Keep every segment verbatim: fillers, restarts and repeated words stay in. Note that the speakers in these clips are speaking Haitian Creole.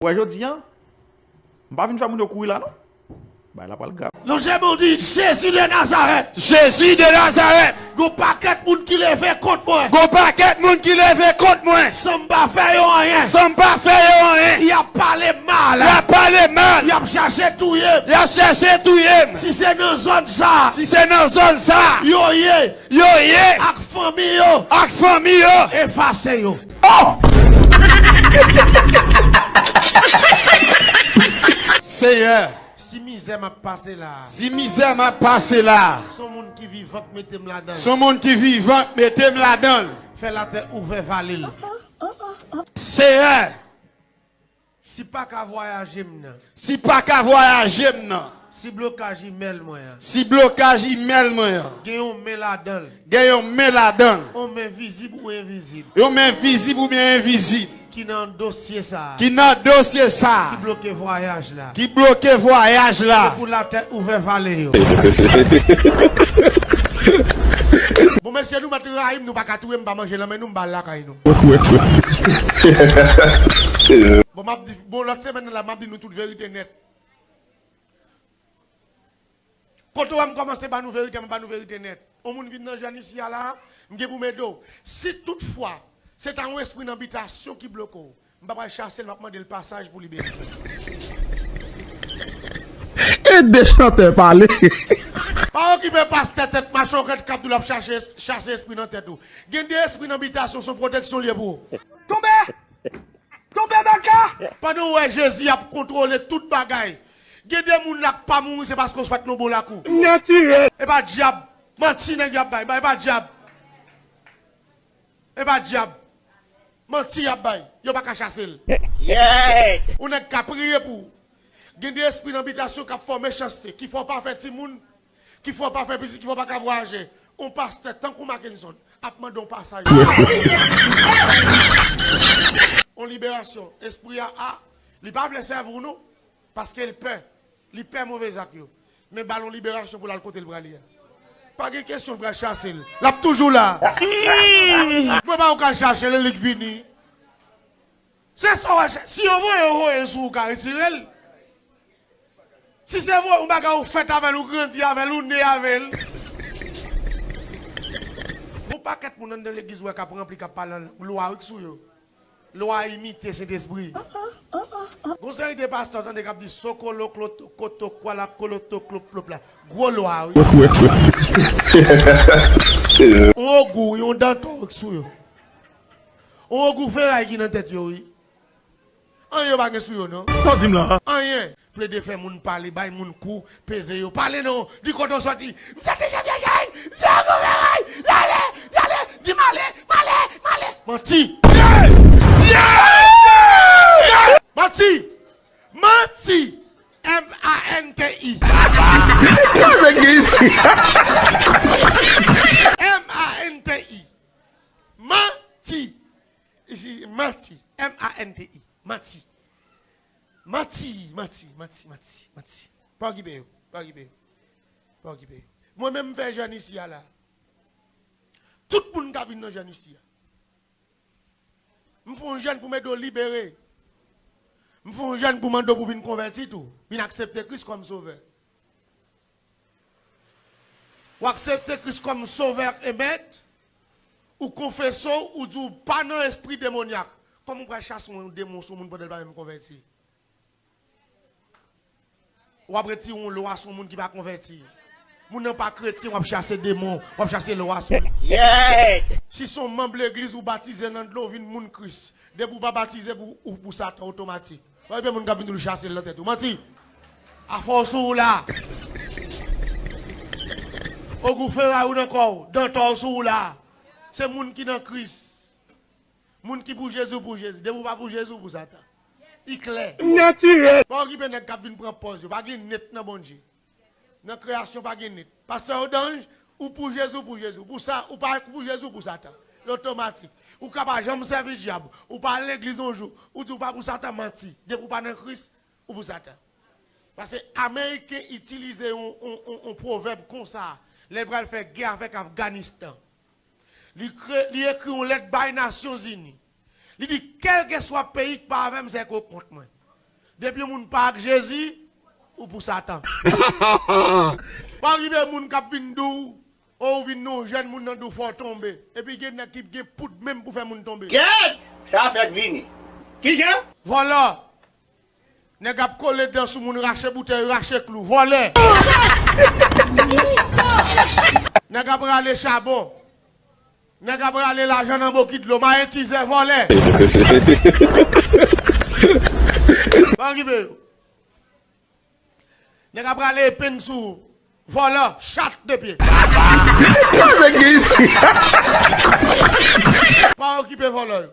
Wè jodi a, m pa vin fè moun yo kouri la non. Bagay la pral grav. Non, Jezi di, Jezi de Nazarèt. Jezi de Nazarèt. Gon pakèt moun ki leve kont mwen. Gon pakèt moun ki leve kont mwen. San m pa fè yo anyen. San m pa fè yo anyen. Y ap pale mal. Y ap pale mal. Y ap chache touye m. Y ap chache touye m. Si se nan zòn sa. Si se nan zòn sa. Yo ye. Yo ye. Ak fanmi yo. Ak fanmi yo. Efase yo. Oh! Senyè. Si mizè m ap pase la. Si mizè m ap pase la. Se yon moun ki vivan k mete m ladan l. Se yon moun ki vivan k mete m ladan l. Fè latè ouvè vale l. Senyè. Si pa ka vwayaje m nan. Si pa ka vwayaje m nan. Si blokaj imèl mwen an. Si blokaj imèl mwen an. Gen yon men ladan l. Gen yon men ladan l. Yon men vizib ou envizib. Yon men vizib oubyen envizib. Ki nan dosye sa a. Ki nan dosye sa a. Ki bloke vwayaj la. Ki bloke vwayaj la. Se pou latè ouvè vale yo. Bon, mesye, nou mèt rayi m, nou pa ka touye m, pa manje nan men nou, m ba l lakay nou. Bon, m ap di, bon, lòt semèn nan la, m ap di nou tout verite nèt. Kote w wè m kòmanse ba nou verite, m ba nou verite nèt. On moun vin nan jèn isi a la, m gen pou m ede w. Si toutfwa, se ta yon espri nan bitasyon ki bloke w, m pa pral chase l, m ap mande l pasaj pou libere. Ede chantè pale. Pa okipe pastè tèt machonèt k ap di w l ap chache, chase espri nan tèt ou. Gen de espri nan bitasyon, se yon pwoteksyon l ye pou ou. Tonbe! Tonbe baka! Pandan w wè Jezi ap kontwole tout bagay, gen de moun la k pa mouri, se paske w sot nan bon lakou. Natirèl. E pa dyab. Manti nèg y ap bay. Bay, e pa dyab. E pa dyab. Manti y ap bay. Yo pa ka chase l. Yeah! Yon nèg ka priye pou ou. Gen de espri nan bitasyon k ap fè w mechanste, ki fè w pa fè timoun, ki fè w pa fè pitit, ki fè w pa ka vwayaje. On pastè tankou Mackenson ap mande w pasaj. On liberasyon. Espri a, a, li pa vle sèvi w non, paske l pè. Li pè move zak yo. Men ba l on liberasyon pou l al kote l prale a. Pa gen kesyon l pral chase l. L ap toujou la. Mwen pa ou ka chache l, e li k vini. Se sa w al chache. Si yo voye, yo voye l sou ou, ou ka retire l. Si se voye yon bagay ou fèt avè l, ou grandi avè l, ou ne avè l. Gon pakèt moun anndan legliz ou wè k ap ranpli, k ap pale an lang. Lwa wi k sou yo. Lwa imite Sentespri. Gon seri de pastè w tande k ap di sokolo kloto koto kwala koloto klop plop la. Gwo lwa wi. On ogou wi, on dantò wi k sou yo. On ogou feray ki nan tèt yo wi. Anyen yo pa gen sou yo non. Sa w di m la? Anyen. Plede fè moun pale, bay moun kou, peze yo. Pale non, di kote w sòti. M sòti Jan Pyè Jay, m se Ogou Feray, l ale, l ale, di m ale, m ale, m ale. Manti. Manti. Manti. M A N T I. Sa nèg gen isi? M A N T I. Manti. Isi, manti. M A N T I. Manti. Manti, manti, manti, manti, manti. Pa okipe yo, pa okipe yo. Pa okipe yo. Mwen menm m fè jèn isi a la. Tout moun ka vin nan jèn isi a. M fè yon jèn pou m ede w libere. M fè yon jèn pou mande w pou vin konvèti tou. Vin aksepte Kris kòm sovè. Ou aksepte Kris kòm sovè e mèt, ou konfese w, ou di w pa nan espri demonyak. Kòman w pral chase yon demon sou moun pandan l pa menm konvèti? W ap retire yon lwa sou moun ki pa konvèti. Moun nan pa kretyen, w ap chase demon, w ap chase lwa sou li. Si se yon manm legliz ou batize nan dlo, ou vin moun Kris. Depi w pa batize, pou, ou pou Satan otomatik. Wè, gen moun k ap vin di w chase l nan tèt ou. Manti. Afè w sou ou la. Ogou feray ou nan kò w. Dantò w sou ou la. Se moun ki nan Kris. Moun ki pou Jezi, ou pou Jezi. Depi w pa pou Jezi, ou pou Satan. I klè. Natirèl. Pa okipe nèg k ap vin pran pòz yo. Pa gen nèt nan Bondye. Nan kreyasyon pa gen nèt. Pastè Odanj, ou pou Jezi, ou pou Jezi. Ou pou sa, ou pa pou Jezi, ou pou Satan. L otomatik. Ou ka pa janm sèvi dyab. Ou pa al legliz yon jou. Ou di ou pa pou Satan, manti. Depi ou pa nan Kris, ou pou Satan. Paske Ameriken itilize yon, yon, yon, yon pwovèb konsa. Lè l pral fè gè avèk Afganistan. Li kre-, li ekri yon lèt bay Nasyonzini. Li di, kèlkeswa peyi k pa avè m, se ke w kont mwen. Depi yon moun pa ak Jezi, ou pou Satan. Pa rive moun k ap vin di w, o, ou vin nan yon jèn moun nan di w fò w tonbe. Epi gen nèg ki gen poud menm pou fè moun tonbe. Kèt! Sa fèk vini. Kijan? Vòlò. Nèg ap kole dan sou moun, rache boutèy, rache klou. Vòlè. Nèg ap rale chabon. Nèg ap rale lajan nan bokit dlo. Mayen tizè, vòlè. Pa okipe yo. Nèg ap rale epeng sou vòlò, chat de pye. Sa nèg gen isi? Pa okipe vòlò yo.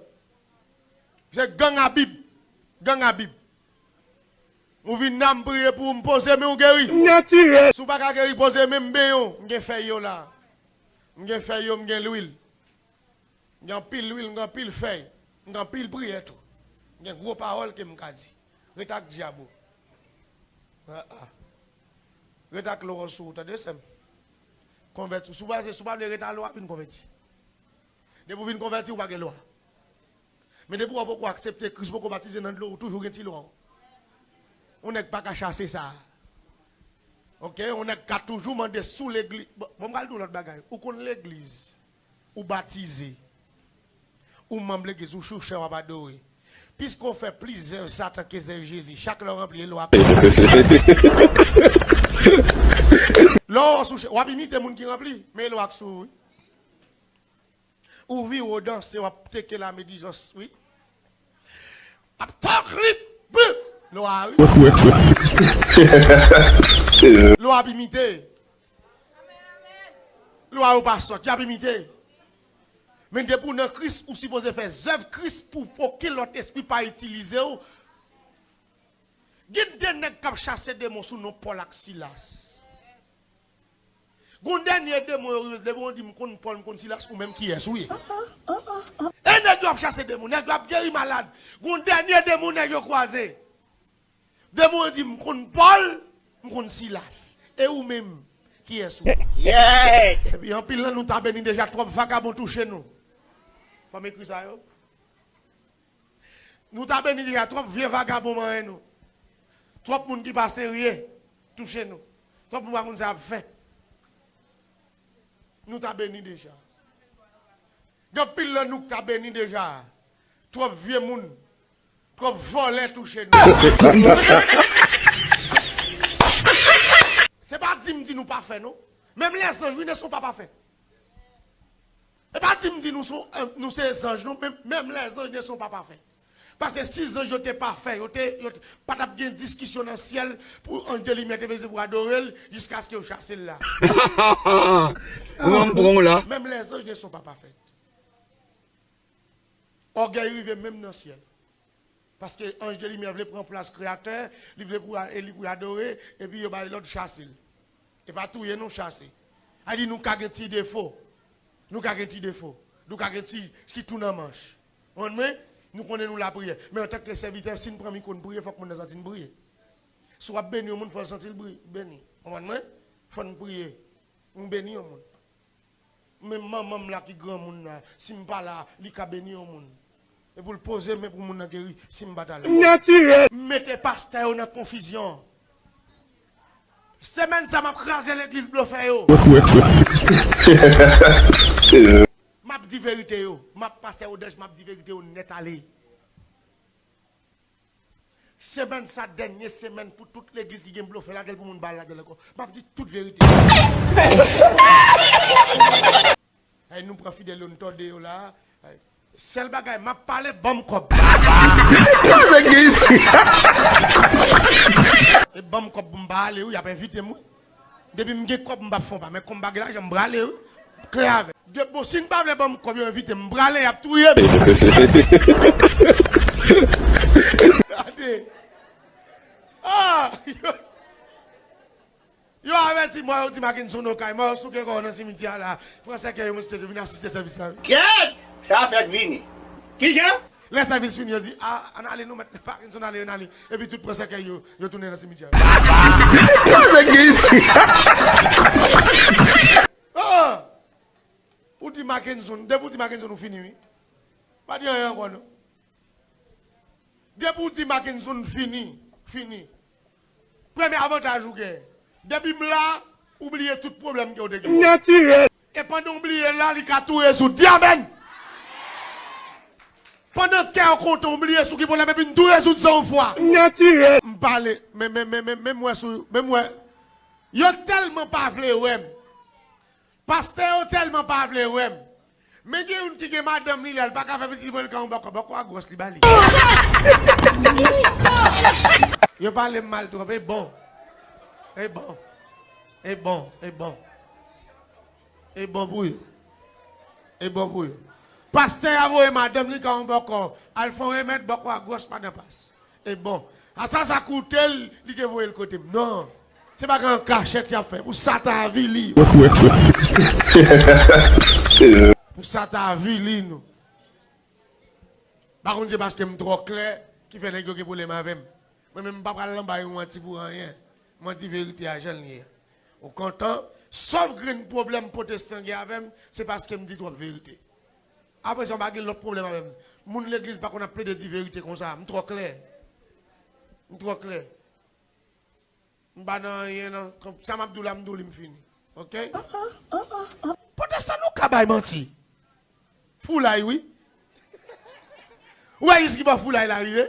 Se gang a Bib. Gang a Bib. Ou vin nan m priye pou ou, m poze men ou geri. Natirèl. Si w pa ka geri, poze men m benyen w. M gen fèy yo la. M gen fèy yo, m gen lwil. M gen anpil lwil, m gen anpil fèy. M gen anpil priyè tou. M gen gwo pawòl ke m ka di. Ret ak dyab ou. Ah, ah. Ret ak lwa w sou ou, tande sè m. Konvèti w. Si w pa, si w pa vle ret ak lwa, vin konvèti. Depi w vin konvèti, ou pa gen lwa. Men depi w poko aksepte Kris, poko batize nan dlo, ou toujou gen ti lwa w. Yon nèg pa ka chase sa. Oke? Yon nèg ka toujou mande sou legliz. Bon, bon, m pral di w lòt bagay. Ou konn legliz, ou batize, ou manm legliz, ou chouchè, w ap adore. Piske w fè plis zèv Satan ke zèv Jezi, chak lè w ranpli, e lwa k sou ou. Lè w chouchè, w ap imite moun ki ranpli, men e lwa k sou ou, wi. Ou vire w danse, w ap teke lamedizans, wi. Ap tòk rit, bou, lwa, wi. Lwa ap imite. Lwa yo pa sòt, y ap imite. Men depi w nan Kris, ou sipoze fè zèv Kris pou okenn lòt espri pa itilize w. Gen de nèg k ap chase demon sou non Pòl ak Silas. Gon dènye demon yo rive, depi w di m konn Pòl, m konn Silas, ou menm kiyès ou ye? E nèg yo ap chase demon, nèg yo ap geri malad. Gon dènye demon nèg yo kwaze. Demon yo di m konn Pòl, m konn Silas. E ou menm, kiyès ou? Epi anpil nan nou ta beni deja, twòp vagabon touche nou. Fò m ekri sa yo. Nou ta beni deja, twòp vye vagabon manyen nou. Twòp moun ki pa serye touche nou. Twòp moun pa konn sa y ap fè. Nou ta beni deja. Gen anpil nan nou k ta beni deja. Twòp vye moun, twòp vòlè touche nou. Se pa di m di nou pafè, non. Menm lèzanj, wi, ne sont pas parfaits. E pa di m di nou se, nou se zanj, non, men menm lèzanj ne sont pas parfaits. Paske si zanj yo te pafè, yo te, yo te, pa t ap gen diskisyon nan syèl pou anj de limyè te veze pou adore l, jiskaske yo chase l la. Ou an pran w la. Menm lèzanj ne sont pas parfaits. Ògèy rive menm nan syèl. Paske anj de limyè vle pran plas Kreyatè, li vle pou, e li pou adore, epi yo bay lòd chase l. E pa touye non, chase. A di nou ka gen ti defo. Nou ka gen ti defo. Nou ka gen ti, ti tou nan manch. Ou konprann mwen? Nou konnen nou lapriyè. Men antanke sèvitè, si n pran mikwo n priye, fòk moun nan santi n priye. Si w ap beni yon moun, fò l santi l beni. Ou konprann mwen? Fò n priye. Nou beni yon moun. Men manman m la ki granmoun la, si m pa la, li ka beni yon moun. E pou l poze men pou moun nan geri, si m pa ta la. Natirèl. M mete pastè yo nan konfizyon. Semèn sa, m ap kraze legliz blofè yo. M ap di verite yo. M ap pastè yo dèj, m ap di verite yo nèt ale. Semèn sa, dènye semèn pou tout legliz ki gen blofè, lage l pou moun ba l lage l ankò. M ap di tout verite. Ay, nou pran fidèl yo, n tòde yo la. Ay, sèl bagay, m ap pale, ban m kòb. Sa nèg gen isi? E ban m kòb pou m pa ale, wi, y ap envite m, wi. Depi m gen kòb, m p ap fè yon pa, men kòm m pa gen lajan, m prale, wi. Klè avè. De, bon, si n pa vle ban m kòb, yo envite m, m prale, y ap touye m. Gade. Ah! Yo, yo avèti mwen, yo di Mackenson Okay, mwen yo souke kò nan simityè a la. Pran sèkèy yo, mesye, vin asiste sèvis la. Kèt! Sa fèk vini. Kijan? Lè sèvis fini, yo di, a, ann ale, nou mèt Mackenson ale, ann ale. Epi tout pran sèkèy yo, yo tounen nan simityè. Sa nèg gen isi? Oh! Ou di Mackenson, depi ou di Mackenson, ou fini, wi. Pa di anyen ankò, non. Depi ou di Mackenson fini, Fini. Premye avantaj ou gen. Depi m la, ou bliye tout pwoblèm ke w te gen. Natirèl. E pandan w bliye l la, li ka tou rezoud. Di amèn! Pandan kè w kontan, w bliye sou ki pwoblèm, epi n tou rezoud sa yon fwa. Natirèl. M pale, men, men, men, men, men m wè sou, men m wè. Yo tèlman pa vle wè m. Pastè yo tèlman pa vle wè m. Men gen youn ki gen madanm li la, li pa ka fè pitit, li voye l kay yon bòkò. Bòkò a gwòs, li ba li. Yo pale m mal twòp, e bon. E bon. E bon, e bon. E bon pou yo. E bon pou yo. Pastè a voye madanm li kay yon bòkò. Al fè yon remèd, bòkò a gwòs, pa nan pas. E bon. A sa, sa koute l, li te voye l kote m. Non. Se bagay an kachèt y ap fè. Pou sa ta avili yo. Pou sa ta avili nou. Pa konn se paske m twò klè ki fè nèg yo gen pwoblèm avè m. Mwen menm, m pa pral anba yon manti pou anyen. Mwen di verite a jan l ye. Ou kontan? Sèl grenn pwoblèm pwotestan gen avè m, se paske m di twòp verite. Apre sa, m pa gen lòt pwoblèm avè m. Moun legliz pa konn ap plede di verite konsa. M twò klè. M twò klè. M pa nan anyen, non. Sa m ap di w la, m di w li, m fini. Oke? Pwotestan, nou ka bay manti. Foulay, wi. Ou wè jis ki bò foulay la rive?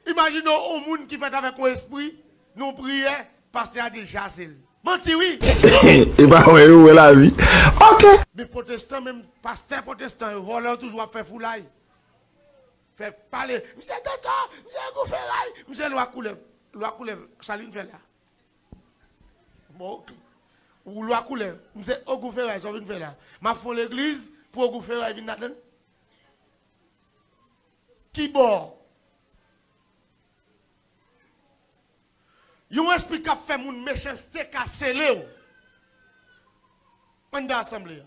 Imajine w, yon moun ki fèt avèk yon espri, nan yon priyè, pastè a di l chase l. Manti, wi. E pa wè yo wè lavi. Oke. Men pwotestan, menm pastè pwotestan yo, vòlè yo toujou ap fè foulay. Fè pale. Misye doktè, misye ogou feray, misye lwa koulèv. Lwa koulèv, sa l vin fè la? Bon, oke. Ou lwa koulèv, misye ogou feray, sa w vin fè la? M ap fè yon legliz pou ogou feray vin ladan l? Ki bò? Yon espri k ap fè moun mechanste ka sele w anndan asanble a.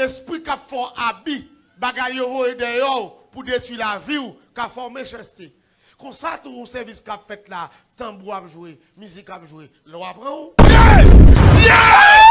Espri k ap fè w abi, bagay yo voye dèyè w pou detwi lavi w, ka fè w mechanste. Konsa tou, yon sèvis k ap fèt la, tanbou ap jwe, mizik ap jwe, lwa pran w. Yeah!